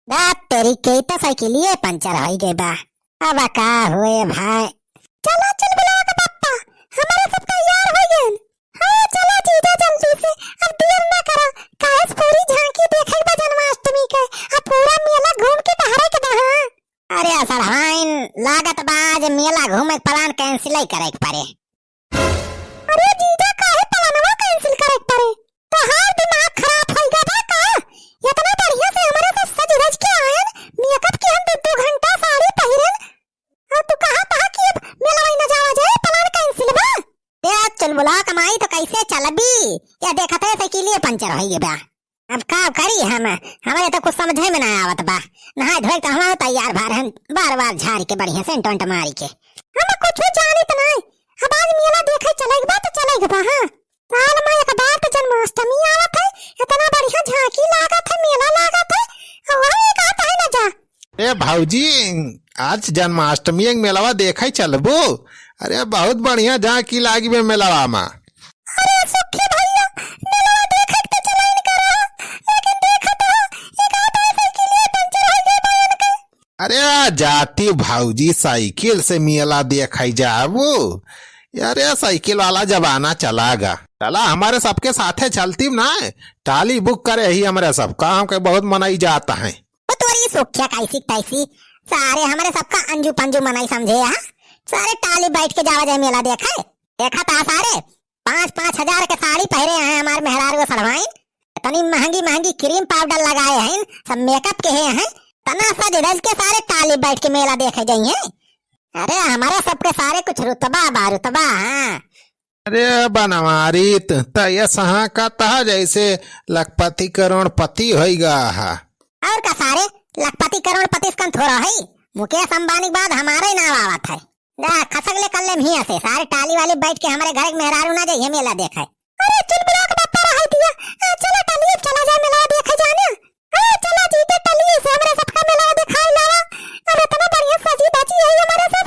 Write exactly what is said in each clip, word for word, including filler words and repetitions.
दात तेरी के, ई त साइकिलिए पंचर होइ गए बा। अब का हुए भाई? चला चुलबुलवा के पप्पा, हमरे सब तैयार होइ गएन। हाँ, चला जीजा जल्दी से, अब देर ना करा, काहे से पूरी झांकी देखे के बा जन्माष्टमी के, अब पूरा मेला घूम के टहरे के बा, हाँ। अरे असड़हाइन, लागत बा आज मेला घूमे के plan cancel ही करे के पड़े। अरे जीजा, काहे प्लानवा cancel करे के पड़े? तोहार दिमाग खराब होइ गया बा का? इतना बढ़िया से हमरे सब सज धज के आएन, makeup किहन, दो दो घंटा साड़ी पहिरेन, और तू कहा था कि अब मेलवा न जावा जाए, plan cancel बा? ए चुलबुला कमाई तो कैसे चलबी? या देखत है साइकिलिए पंचर होइ गए बा। अब का करी हम? हमरे तो कुछ समझे में ना आवत बा। नहाए धोए तो हम तैयार भा रहन, बार बार झाड़ के बढ़िया सेंट वेंट मारी के। हम कुछ जानित नहीं। अब आज मेला देखे चले के बा तो चले के बा, हाँ। साल में एक बार तो जन्माष्टमी आवत है, इतना बढ़िया झांकी लागत है, मेला लागत है, और वही कहत है ना जा। ए भौजी, आज जन्माष्टमी के मेलवा देखे चलबू? अरे बहुत बढ़िया झांकी लागी बे मेलवा में। अरे सुखी भैया, मेलवा देखे के तो चला इनका रहा, लेकिन देखत हो, एक आध साइकिलिए पंचर होइ गए बा इनके। अरे आ जाती भौजी साइकिल से मेला देखे जाबू। अरे साइकिल वाला जमाना चला गा। चला हमरे सबके साथे चलती ना, टाली book करे ही हमरे सब, काम के बहुत मनई जात है। ओ तोरी सुखिया कैसी तैसी, सारे हमरे सबका अंजू पंजू मनई समझे हा। सारे टाली बैठ के जावा जाए मेला देखे। देखा था सारे, पाँच पाँच हजार के साड़ी पहिरे हैं हमार मेहरारू सड़वाइन, इतनी महंगी महंगी cream powder लगाए हैं, सब makeup के हैं, तना सज धज के सारे टाली बैठ के मेला देखे जाइए। अरे हमरे सबके सारे कुछ रुतबा बा, रुतबा, हाँ। अरे बनवारी, त, त ये सहा का तहा जैसे लखपति करोड़पति होइ गा हा। और का सारे, लखपति करोड़पति से कम थोड़ा है, मुकेश अंबानी के बाद हमारे ही नाम आवत है। जा, खसक ले कर ले हियां से, सारे टाली वाली बैठ के हमरे घर के मेहरारू ना जाइए मेला देखे। अरे चुलबुला के पप्पा रहाई दिया, आ, चला टाली अब चला जाए मेला देखे जाने। हाँ, चला जीते टाली से हमरे सबका मेला दिखाई लावा। अब इतना बढ़िया सजी धजी है हमारे सब,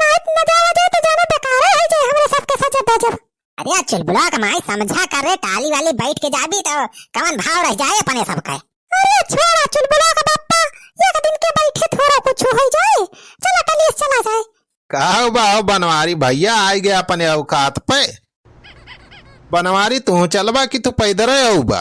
नाइट न जावा जाए तो जाना बेकार है जाए हमरे सबके सजब धजब। अरे चुलबुला के माई समझा कर रे, टाली वाली बैठ के जाबी तो कवन भाव रह जाए अपने सबके। अरे छोड़ा चुलबुला के पप्पा, एक दिन के बैठे थोड़ा कुछ होइ जाए, चला टाली से चला जाए। का बा हो बनवारी भैया, आइ गया अपने औकात पे। बनवारी, तू चलबा कि तू पैदल अउबा?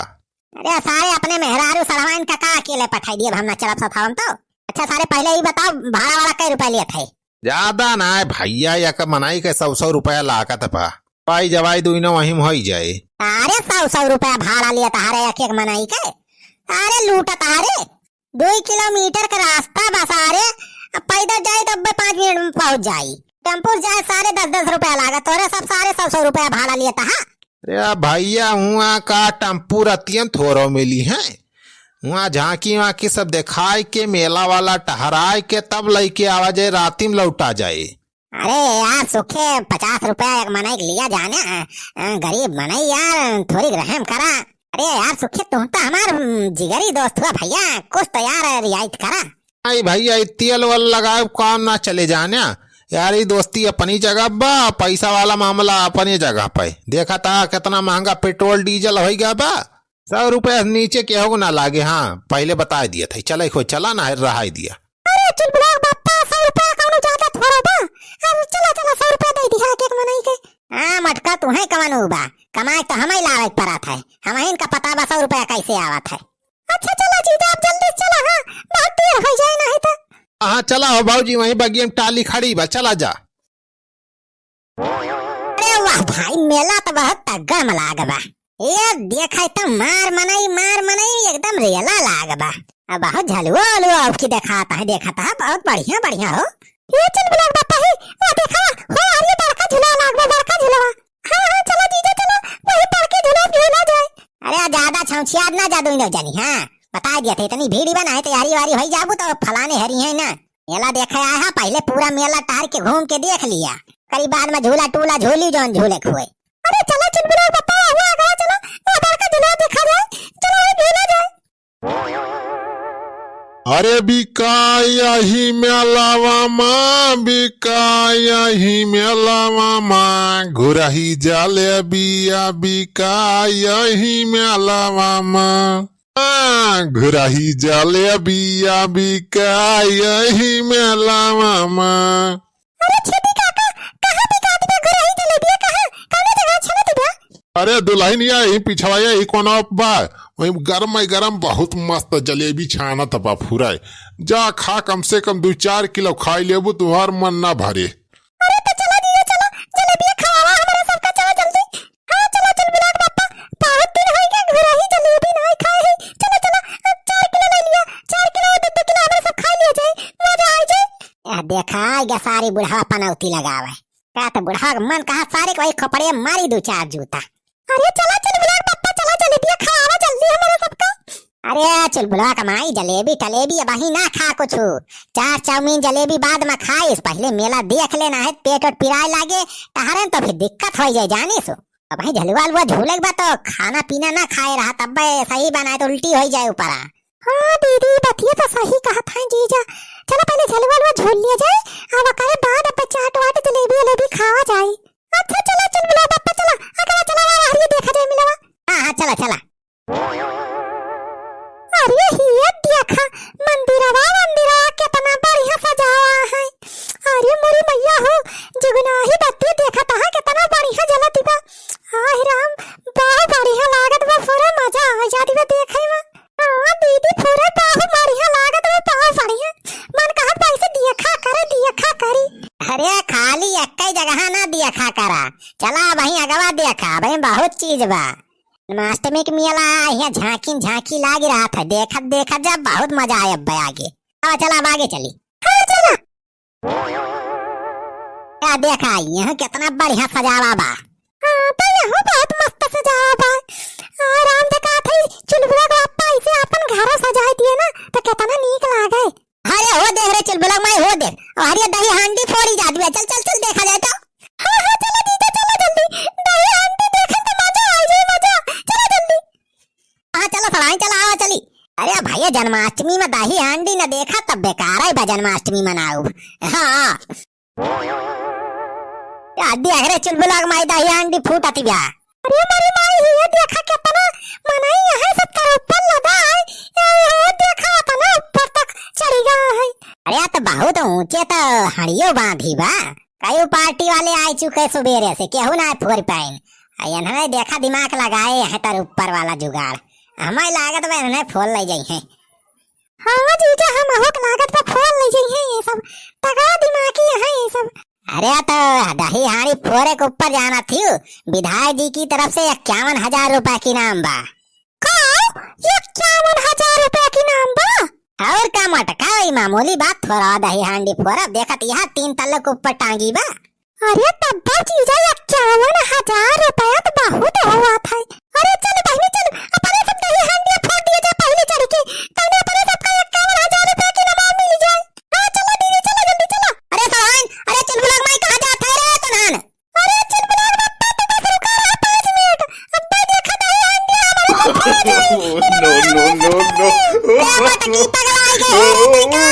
अरे सारे, अपने मेहरारू सड़वाइन का, का अकेले पठाई दिए, हम ना चलब साथ हम तो। अच्छा सारे, पहले ही बताओ, भाड़ा वाड़ा कै रुपया लेत है? ज्यादा ना है भैया, एक मनई के सौ सौ रुपया लागत बा। पाई जवाई दुइनो वहीं में होई जाए। अरे सौ सौ रुपया भाड़ा लेत हरे एक एक मनई के। अरे लूटत हरे। दुई किलोमीटर के रास्ता बा सारे, अब पैदल जाई तो अब्बे पाँच मिनट में पहुँच जाई। टेम्पू से जाए सारे दस दस रुपया लागत, तोरे सब सारे सौ सौ रुपया भाड़ा लियत हा। अरे भैया, हुआ का टेम्पू रतियन थोरो मिली है, हुआ झांकी वांकी सब देखाए के, मेला वाला टहराए के, तब लइके आवा जाए, राती में लौटा जाए। अरे यार सुखे, पचास रुपया एक मनई के लिया जाने, अ, अ, गरीब मनई यार, थोड़ी रहम करा। अरे यार सुखे, तुम तो हमार, हम्म, जिगरी दोस्त हुआ भैया, कुछ तो यार रियायत करा। नहीं भैया, ई तेल वेल लगाए काम ना चले जाने यार, ई दोस्ती अपनी जगह बा, पैसा वाला मामला अपनी जगह पे। देखा था कितना महंगा पेट्रोल डीजल होइ गया बा, सौ रुपया से नीचे केहू ना लागे। हाँ, पहले बताइ दिया था, चले खो चला ना, रहाई दिया। अरे चुलबुला बापा, सौ रुपया कौनो ज्यादा थोड़ा बा। अरे चला, चला, सौ रुपया दे दिया एक एक मनई के। हाँ, मटका तू है कवन ऊ बा, कमाए तो हमें लावे के पड़त है, हम इनका पता बा सौ रुपया कैसे आवत है। अच्छा चला जीजा, आप जल्दी से चला, हाँ, बहुत देर होइ जाए नहीं तो। हाँ, चला हो भौजी, वहीं बगिया में टाली खड़ी बा, चला जा। अरे वाह भाई, मेला तो बहुत तगड़ में लाग बा। ये देखा तो मार मनई, मार मनई, एकदम रेला लाग बा। अब बहुत झलुआ उलुआ अब की देखाता है, देखाता है, बहुत बढ़िया, बढ़िया हो। ये चुलबुला बापा ही, वो देखा, हो आ रही बड़का झूला लाग बा, बड़का झूला। हाँ, हाँ, चलो जीजा, चलो, वही पड़ के झूला झूला जाए। अरे ज्यादा छौछियात ना जा दुइनो जनी, हाँ, बताइ दिया था, इतनी भीड़ बा ना है, तैयारी वारी होइ जाबू तो फलाने हरी है ना। मेला देखे आया है, पहले पूरा मेला टहर के घूम के देख लिया, करीब बाद में झूला टूला झूली जौन झूले खुए। अरे चलो चुलबुला बापा, हुआ आ गया, चलो, ये बड़का झूला देखा जाए, चलो, ये झूला जाए। अरे बिका यही मेलावा मा, बिका यही मेलावा मा, घुरही जलेबिया बिका यही मेलावा मा। हाँ, घुरही जलेबिया बिकाई यही मेलावा मा। अरे छेदी काका, कहाँ बिकात बा घुरही जलेबिया, कहाँ? कौने जगह छनत बा? अरे दुलहिनिया, यही पिछवा यही कोना बा, वही गरम ही गरम बहुत मस्त जलेबी छानत बा फुराए। जा खा, कम से कम दुइ चार किलो खाई लेबू, तुहार मन ना भरे। अरे तो चला जीजा, चला, जलेबिया खवावा हमरा सबका, चला जल्दी। हाँ, चला, चल बुलाक बाप्पा, बहुत दिन होइ गया घुरही जलेबी नाई खाए ही। चला, चला, अब चार किलो ले लिया, चार किलो, दो, दो किलो हमरा सब खाई लिया जाए, मजा आ जाए। आ देखा, ये सारी बुढ़वा पनौती लगावे। का तो बुढ़वा के मन कहा सारे के वही खोपड़िया मारी दो चार जूता। अरे चला चुलबुला के पप्पा, चला जलेबिया खावा जल्दी हमारे सबका। अरे चुलबुला के माई, जलेबी टलेबी अबही ना खा कुछु। चाट चाउमीन जलेबी बाद में खाइस, पहले मेला देख लेना है, पेट ओट पिराए लागे, तहरे तो फिर दिक्कत हो जाए जानिस। अबही झलुआ अलुआ झूले के बा तो खाना पीना ना खाए रहा, तब सही बनाए तो उल्टी हो जाए ऊपरा। हाँ दीदी, बतिया तो सही कहत हैं जीजा। चला पहले झलुआ अलुआ झूल लिया जाए, अब ओकरे बाद अब चाट वाट जलेबी वलेबी खावा जाए। अच्छा चला चुलबुला पप्पा, चला, अगवा चला, वहाँ हरिये देखा जाए मिलवा। हाँ, हाँ, चला, चला। अरे हिये देखा, मंदिरवा, मंदिरवा केतना बढ़िया सजावा है। अरे मोरी मैया हो, जुगनाही बत्ती देखत हा, केतना बढ़िया जलत बा। आह राम, बहुत बढ़िया लागत बा, पूरा मजा आ जात बा देखे में। हाँ दीदी, पूरा बहुत बढ़िया लागत बा, बहुत बढ़िया। मन कहत बा ऐसे देखा करे, देखा करी। अरे खाली एक्कै जगह ना देखा करा, चला अबही अगवा देखा, अबही बहुत चीज बा। जन्माष्टमी के मेला यहाँ झांकी झांकी लागी रहत है, देखत देखत जब बहुत मजा आए अब आगे। अब चला, अब आगे चली। हाँ, चला। का देखा, यहाँ केतना बढ़िया सजावा बा। हाँ, तो यहाँ बहुत मस्त सजावा बा। आ, राम देखा थे, चुलबुला के पप्पा ऐसे अपन घर सजाए दिए ना, तो केतना नीक लागे। अरे हो देख रे चुलबुला माई, हो देख। अरे दही हांडी फोड़ी जात बा। चल, चल, चल, देखा जाए तो। हाँ, हाँ, चला जीजा, चला जल्दी। दही हांडी देखे तो मजा आ जाए, मजा। चला जल्दी। हाँ, चला सड़ाई, चला, आवा चली। अरे भैया, जन्माष्टमी में दही हांडी न देखा तब बेकार है बा, जन्माष्टमी मनाऊ। हाँ। या देख रे चुलबुला के माई, दही हांडी फूटत बा। अरे मोरी माई, ये देखा केतना मनई यहाँ सब तर ऊपर लदा है। ये, ये देखा एतना ऊपर तक चढ़ी गया है। अरे तो बहुत ऊंचे तो हड़ियो बांधी बा। कई पार्टी वाले आए चुके सुबेरे से, केहू ना फोड़ पाइन। आ इन्हने देखा दिमाग लगाए हैं तर ऊपर वाला जुगाड़। हमें लागत बा इन्हने फोड़ ले जाई हैं। हाँ जीजा, हम अहो के लागत बा फोड़ ले जाई हैं ये सब। तगड़ा दिमागी हैं ये सब। अरे तो दही हांडी फोड़े के ऊपर जाना थी, विधायक जी की तरफ से इक्यावन हजार रुपए के इनाम बा। का? इक्यावन हजार रुपया के इनाम बा? और का मटका, ई मामूली बात, थोड़ा दही हांडी फोड़ब, देखत यहाँ तीन तल्ले के ऊपर टांगी बा। अरे तब्बा जीजा, इक्यावन हजार रुपया तो बहुत होत है। अरे चल बहिनी चल, अपने सब दही हांडी फोड़ दिया जाए पहले चढ़ के, तने अपने सबका इक्यावन हजार रुपया के इनाम मिल जाए। हाँ चलो दीदी चलो जल्दी चलो। अरे सवाइन, अरे चुलबुला के माई कहाँ जात है रे तनहन? अरे चुलबुला के पप्पा, तू बस रुका रहा पाँच मिनट। अब्बा देखा दही हांडी हमारे सब खा जाए। No, no, no, no। ए मटकी पगलाई गई है रे, तैका